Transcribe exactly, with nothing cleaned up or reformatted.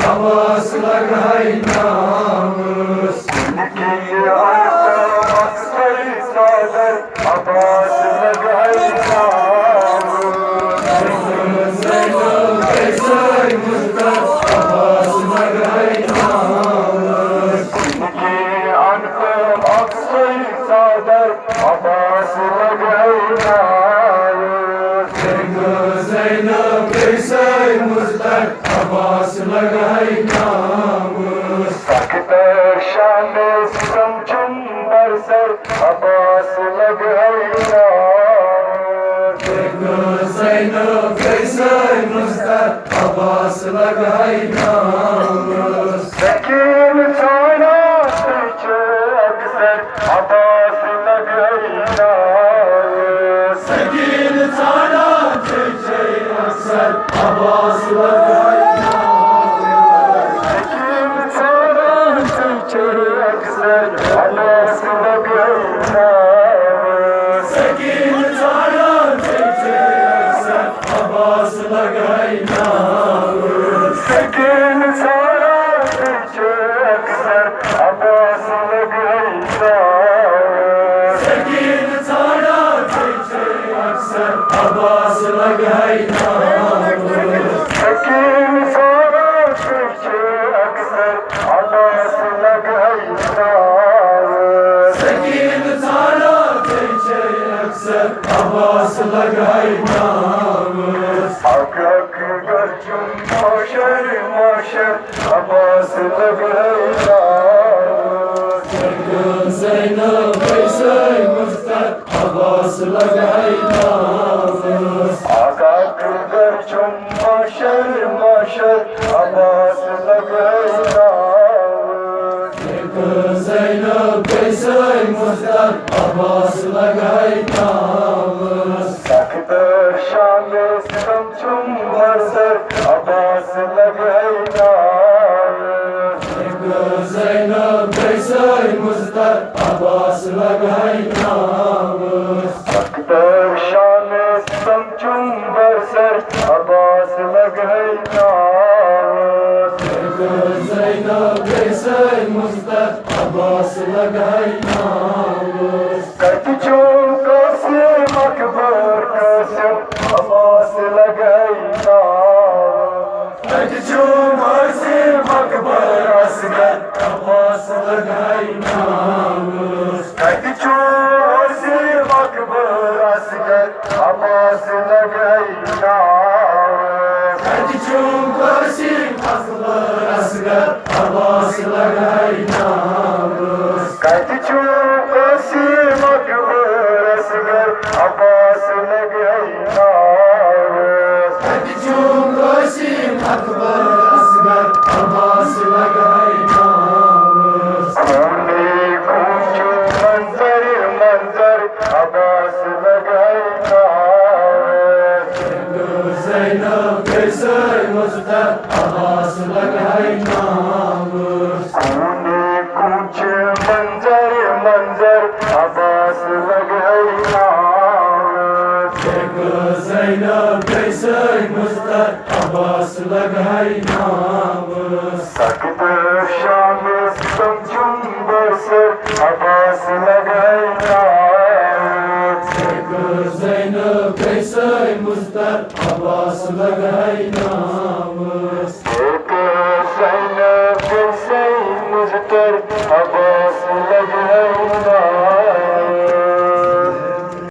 عباس لگائی نامس۔ نکی آدم اکثر صدر عباس لگائی نامس۔ زینب قیصر مزدر عباس لگائی نامس۔ نکی آدم اکثر صدر عباس لگائی نامس۔ زینب قیصر مزدر عباس لگائی نامس۔ سکتر شان سمجھن برسر عباس لگائی نامس۔ زینب قیصر مزدر عباس لگائی نامس۔ سکین ژھانڈان تُہۍ چھِو اکثر عباس لگائی نامس۔ سکین ژھانڈان تُہۍ چھِو اکثر عباس لگائی نامس۔ سکین ژھانڈان تُہۍ چھِو اکثر عباس لگائی نامس۔ سکین ژھانڈان تُہۍ چھِو اکثر عباس لگائی نامس۔ سکین ژھانڈان تُہۍ چھِو اکثر عباس لگائی نامس۔ سکین ژھانڈان تُہۍ چھِو اکثر عباس لگائی نامس۔ سکین ژھانڈان تُہۍ چھِو اکثر عباس لگائی نامس۔ سکین ژھانڈان تُہۍ چھِو اکثر عباس لگائی نامس۔ حق حق گرچم محشر محشر عباس لگائی نامس۔ زینب قیصر مزدر عباس لگائی نامس۔ حق حق گرچم محشر محشر عباس لگائی نامس۔ زینب قیصر مزدر عباس لگائی نامس۔ سکتر شان ستم چھُم برسر عباس لگائی نامس۔ زینب قیصر مزدر عباس لگائی نامس۔ سکتر شان ستم چھُم برسر عباس لگائی نامس۔ زینب قیصر مزدر عباس لگائی نامس۔ کتہِ چھُم قاسم اکبر قاسم عباس لگائی نامس۔ کتہِ چھُم قاسم اکبر اصغر عباس لگائی نامس۔ کتہِ چھُم قاسم اکبر اصغر عباس لگائی نامس۔ کتہِ چھُم قاسم اکبر اصغر عباس لگائی نامس۔ کتہِ چھُم قاسم اکبر اصغر عباس لگائی نامس۔ کتہِ چھُم قاسم اکبر اصغر عباس لگائی نامس۔ خوٗنٕے خوٗن چھُ منظر منظر عباس لگائی نامس۔ زینب قیصر مزدر عباس لگائی نامس۔ خوٗنٕے خوٗن چھُ منظر منظر عباس لگائی نامس۔ زینب قیصر مزدر عباس لگائی نامس۔ سکتر شان ستم چھُم برسر عباس لگائی نامس۔ زینب قیصر مزدر عباس لگائی نامس۔ زینب قیصر